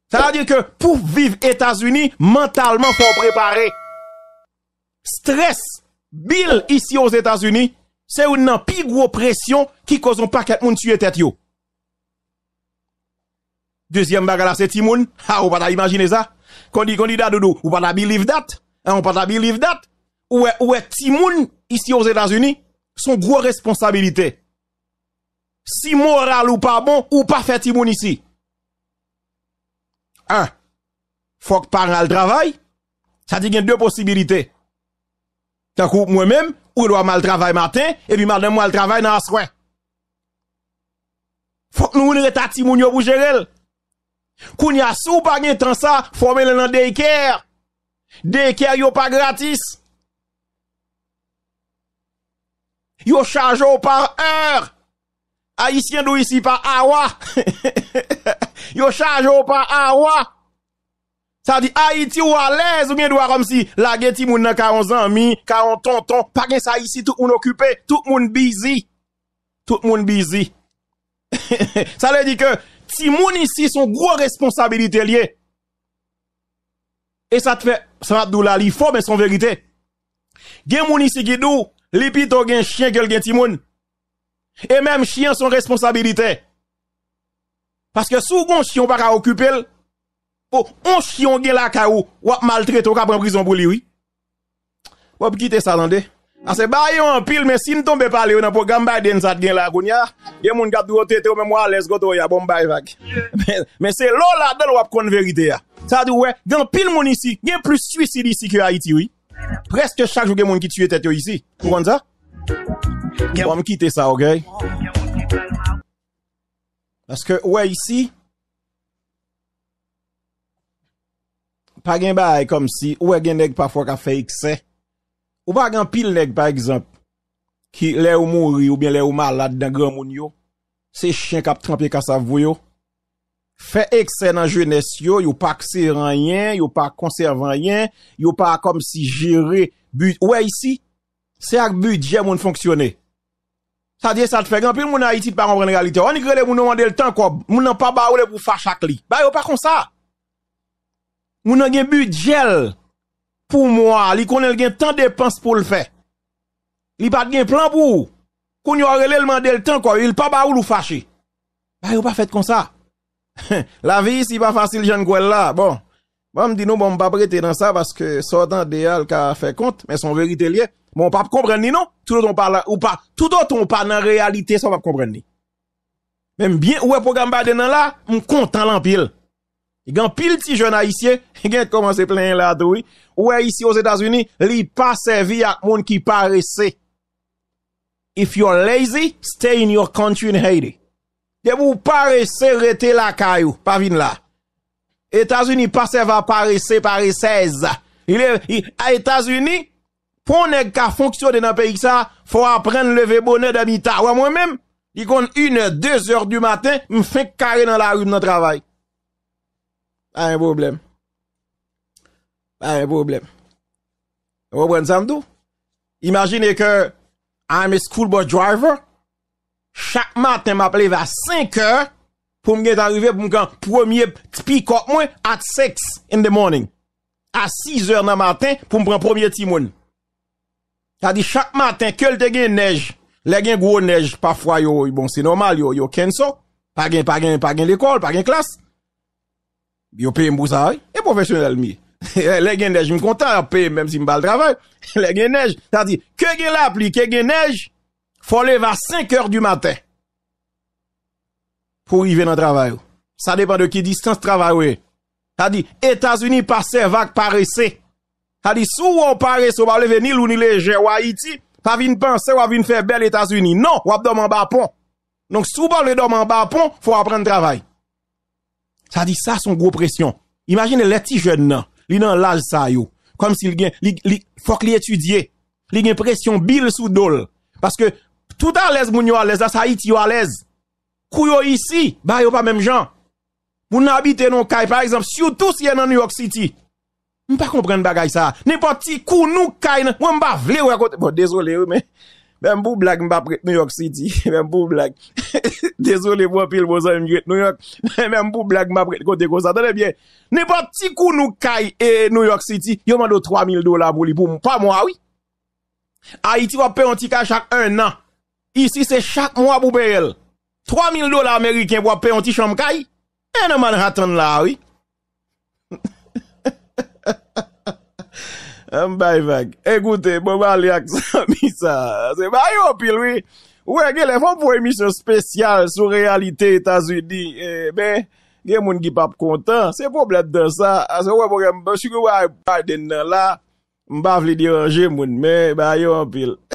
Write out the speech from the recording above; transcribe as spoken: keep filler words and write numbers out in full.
Sa vle di ke pou viv Etazini, mantalman fò w prepare. Strès, bil isi Ozetazini, se youn nan pi gwo presyon ki koz yon pakèt moun tiye tèt yo. Dezyèm bagay la, se timoun. Ha, ou pa ta imajine sa. Kondi, kondi Dadoudou, ou pa ta believe that. Hein, ou pa ta believe that. Ou wè, ou wè timoun isi Ozetazini, se yon gwo responsabilite. Si moral ou pa bon, ou pa fè timoun isi. An, fòk paran al travay. Sa di gen de posibilite. Tankou mwen menm, ou dwa m al travay maten, epi madanm mwen al travay nan aswè. Fòk nou vin ret a timoun yo pou jere l. Kounye a, si w pa gen tan sa, fò w mennen l nan daycare. Daycare yo pa gratis. Yo chaje w pa è. Ayisyen di w isi pa awa. Yo chaje w pa awa. Sa di Ayiti ou alèz, ou gen dwa kòmsi lage timoun nan ka yon zanmi, ka yon tonton. Pa gen sa isi, tout moun okipe, tout moun busy. Tout moun busy. Sa vle di ke timoun isi se yon gwo responsabilite l ye. E sa t fè, sa m ap di w la, li fò, men se yon verite. Gen moun isi ki di w, li pito gen chen ke l gen timoun. E menm chen an se yon responsabilite. Paske si w gen yon chen, ou pa ka okipe l. O, yon chen w gen lakay ou, w ap maltrete, w ka pran prizon pou li, wi. Bon, kite sa, tande. Ase ba yo anpil, men si n tonbe pale yo nan pwogram Biden sa t gen la kounye a, gen moun k ap di w tete w menm w alèz kote w ye a, bon, m bay vag. Men, men se lè w ladan l w ap konn verite a. Sa di w wè, gen anpil moun isi, gen plis swisid isi ke Ayiti, wi. Prèske chak jou gen moun ki tiye tèt yo isi. Ou konn sa? Bon, m kite sa, oke? Paske, ou wè isi, pa gen bagay kòmsi, ou wè gen nèg pafwa k ap fè eksè. Ou pa gen anpil nèg, pa egzanp, ki lè yo mouri oubyen lè yo malad nan granmoun yo, se chen k ap tranpe kasav pou yo. Fè eksè nan jenès yo, yo pa konsere anyen, yo pa konsève anyen, yo pa kòmsi jere bi-, ou wè isi, se ak bidjè moun fonksyone. Sa di e sa t fè gen anpil moun Ayiti ki pa konprann reyalite a. Annik rele moun yo mande l tan kòb. Moun nan pa ba ou l epi w fache ak li. Bagay yo pa konsa. Moun nan gen bidjè l pou mwa a. Li konnen l gen tan depans pou l fè. Li pa t gen plan pou ou. Kounye a w rele l mande l tan kòb, li pa ba ou l ou fache. Bagay yo pa fèt konsa. Lavi isi pa fasil jan n kwè l la. Bon, ban m di nou, bon, m p ap rete nan sa paske sa w tande a, l ka fè kont, men se yon verite l ye. Men w p ap konprann li non. Toutotan w pa la, ou pa, toutotan w pa nan reyalite sa, w p ap konprann li. Men m byen, ou wè pwogram Biden nan la, m kontan l anpil. Gen anpil ti jèn ayisyen, gen kòmanse plenyen la tou, wi. Ou wè isi Ozetazini, li pa sèvi ak moun ki parese. If you're lazy, stay in your country in Haiti. Depi w parese, rete lakay ou, pa vin la. Etazini pa sèvi a parese, paresèz. Li le, li, a Etazini, pou yon nèg ka fonksyone nan peyi sa, fò w aprann leve bonè dèmita. Wè mwen menm, li konn inè, dezè di maten, m fenk kare nan lari m nan travay. Pa gen pwoblèm. Pa gen pwoblèm. Ou konprann sa m di w? Imajine ke I'm a school bus driver. Chak maten, m ap leve a senk è pou m gentan rive pou m pran premye pick-up mwen at six in the morning. A sis è nan maten pou m pran premye timoun. Sa di chak maten ke l te gen nèj, lè gen gwo nèj, pafwa yo, bon, se nòmal, yo, yo cancel. Pa gen, pa gen, pa gen lekòl, pa gen klas. Yo peye m pou sa, wi. E pwofesyonèl m ye. Lè gen nèj, m kontan, y ap peye m menm si m pa al travay. Lè gen nèj, sa di, ke gen lapli, ke gen nèj, fò w leve a senk è di maten pou w rive nan travay ou. Sa depann de ki distans travay ou ye. Sa di, Etazini pa sèvi ak parese. Sa di, si w wè w parese, w pa leve ni lou ni lejè, w Ayiti, pa vin panse w ap vin fè bèl Etazini. Non, w ap dòmi anba pon. Donk, si w pa vle dòmi anba pon, fò w aprann travay. Sa di, sa se yon gwo presyon. Imajine lè ti jèn nan, li nan laj sa yo. Kòmsi li gen, li, li, fòk li etidye. Li gen presyon bil sou do l. Paske tout alèz moun yo alèz la, se Ayiti yo alèz. Kou yo isi, bagay yo pa menm jan. Moun nan abite nan yon kay, pa egzanp, sitou si e nan New York City. M pa konprann bagay sa. Nenpòt ti kou nou kay nan, mwen m pa vle wè kote, bon, dezole, wi, men Menm pou blag, m p ap ret New York City. Menm pou blag. Dezole pou anpil bon zanmi m ki ret New York. Menm pou blag, m p ap ret kote konsa. Tande byen. Nenpòt ti kounou k kay e New York City, yo mande w twa mil dola pou li pou, pa mwa, wi. Ayiti, w ap peye yon ti kay chak ennan. Isi, se chak mwa pou peye l. Twa mil dola ameriken pou w ap peye yon ti chanm kay. E nan Manhattan la, wi. An bay vag. Ekoute, bon, m ale ak zanmi sa. Se ba yo anpil, wi. Ou wè, genlè fò m fè yon emisyon espesyal sou reyalite Etazini. E, men, gen moun ki p ap kontan. Se pwoblèm nan sa. Ase, ou wè, mwen, mwen, si yo Biden nan la, m pa vle deranje moun, men ba yo anpil.